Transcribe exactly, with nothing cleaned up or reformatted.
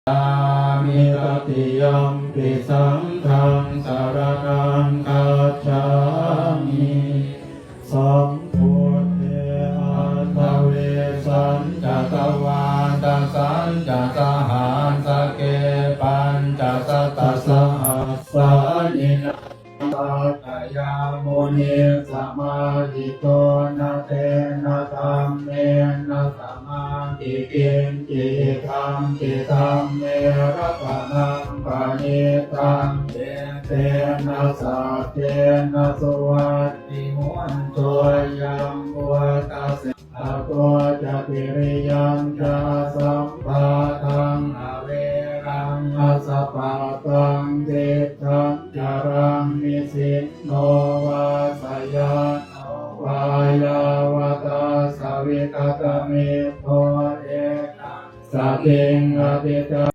gacchāmi. Tatiyampi saṅghaṃ saraṇaṃ gacchāmi. Sambuddhe aṭṭhavīsañca dvādasañca sahassake pañcasatasahassāni nāthattayā muni samāhito, na tena dhammena samatthi kiñci, idampi dhamme ratanaṃ paṇītaṃ, etena saccena suvatthi hotu. Yaṃ buddhassa ato ca tiriyañca asambādhaṃ averaṃ asapattaṃ, tiṭṭhañcaraṃ nisinno vā sayāno vā yāvatassa vigatamiddho, etaṃ satiṃ adhiṭṭheyya.